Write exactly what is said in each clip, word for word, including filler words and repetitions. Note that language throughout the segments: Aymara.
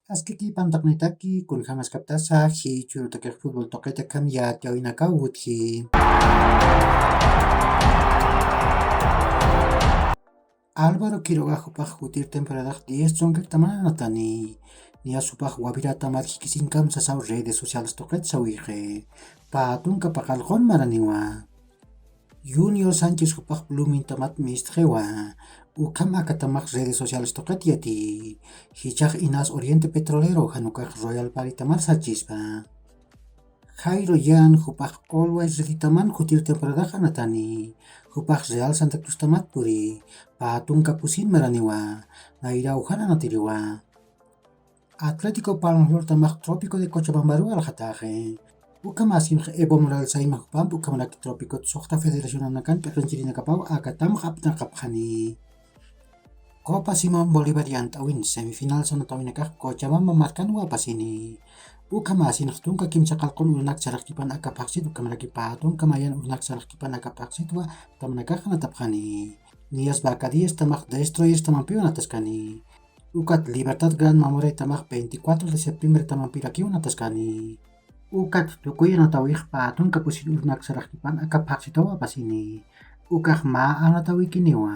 Askiki pantaqnitaki, kunjamaskaptasa jichhürutakix fútbol tuqita akham yatiyäwinakaw utji. Álvaro Quiroga jupax jutir temporadax diez trunkaktaman anatani. Niyas jupax wawiratamar jikisiñkam sasaw redes sociales tuqit sawixi. Pä tunka paqallqun maraniwa. Junior Sánchez jupax Bloomingtamat mistxiwa. Ukham akatamax redes sociales tuqit yati. Jichhax inas Oriente Petrolero jan ukax Royal Paritamar sarchispa. Jairo Yan jupax Always Readytaman jutir temporadax anatani. Jupax Real Santa Cruztamat puri. Pä tunka pusin maraniwa. Nayraw jan anatiriwa. Atlético Palmaflortamax Trópico de Cochabambaru alxataxi. Ukham asinx Evo Morales Saima jupamp ukhamaraki Trópicot suxta federacionanakan p'iqinchirinakapaw akatamx apnaqapxani. Copa Simón Bolívar yant'äwin semifinal sanatawinakax Cochabamba markan wapasini. Ukham asinx tunka kimsa qallqun urunak saraqkipan aka phaxsit ukhamaraki pä tunka mayan urunak saraqkipan aka phaxsitwa tamanakax anatapxani. Niyas Vaca Diez tamax Destroyers tamampiw anataskani. Ukat Libertad Gran Mamoré tamax veinticuatro de septiembre tamampirakiw anataskani. Ukat tukuy anatawix pä tunka pusin urunak saraqkipan aka phaxsitaw apasini. Ukax mä anatawikiniwa.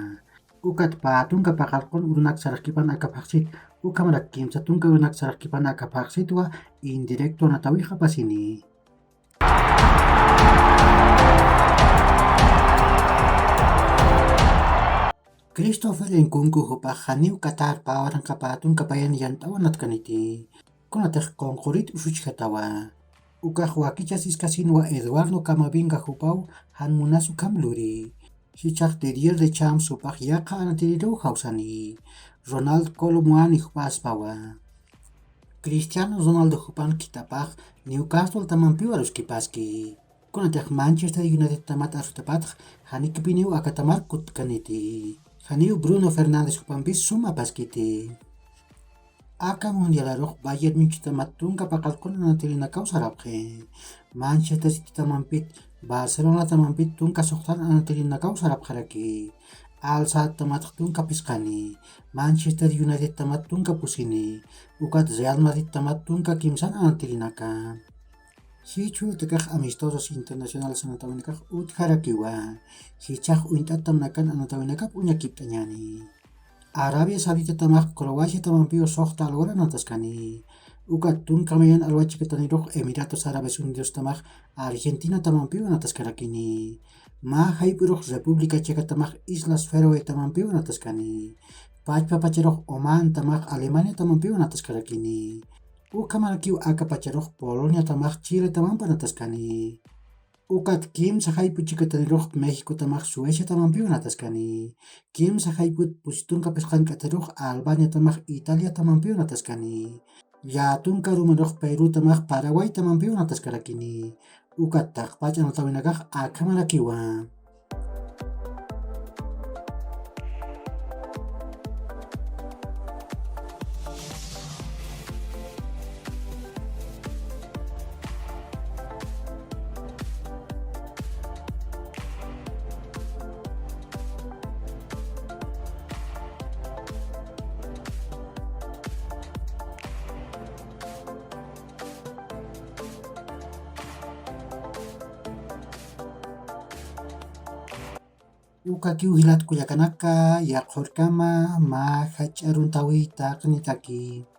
Ukat pä tunka paqallqun urunak saraqkipan aka phaxsit, ukhamarak kimsa tunka urunak saraqkipan aka phaxsitwa indirecto anatawix apasini. Christopher Nkunku jupax janiw Qatar pä waranqa pä tunka payan yant'aw anatkaniti. Kunatix qunqurit usuchjatawa. Ukax wakichasiskasinwa Eduardo Camavinga jupaw jan munas ukham luri. Jichhax Didier Deschamps jupax yaqha anatiriruw jawsani. Ronald Kolo Muani jupaspawa. Cristiano Ronaldo jupan khithapax Newcastle tamampiw aruskipaski. Kunatix Manchester United tamat arutapatx janikipiniw akatamar kutkaniti. Janiw Bruno Fernández jupampis sum apaskiti. Aka mundialarux Bayern Munich tamat tunka paqallqun anatirinakaw sarapxi. Manchester City tamampit, Barcelona tamampit tunka suxtan anatirinakaw sarapxaraki. Al Sadd tamatx tunka phisqani. Manchester United tamat tunka pusini. Ukat Real Madrid tamat tunka kimsan anatirinaka. Jichhürutakax amistosos internacionales anatawinakax utjarakiwa. Jichhax uñt'at tamnakan anatawinakap uñakipt'añäni. Arabia Saudita tamax Croacia tamampiw suxta alwar anataskani. Ukat tunka mayan alwa chikatanirux Emiratos Árabes Unidos tamax Argentina tamampiw anataskarakini. Mä jayp'urux República Checa tamax Islas Feroe tamampiw anataskani. Pachpa pacharux Oman tamax Alemania tamampiw anataskarakini. Ukhamarakiw aka pacharux Polonia tamax Chile tamamp anataskani. Ukat kimsa jayp'u chikatanirux México tamax Suecia tamampiw anataskani. Kimsa jayp'u pusi tunka phisqan k'atarux Albania tamax Italia tamampiw anataskani. Llätunka rumarux Perú tamax Paraguay tamampiw anataskarakini. Ukat taqpach anatawinakax akhamarakiwa. Ukakiw jilat kullakanaka, yaqhurkama mä jach'a aruntawi taqinitaki.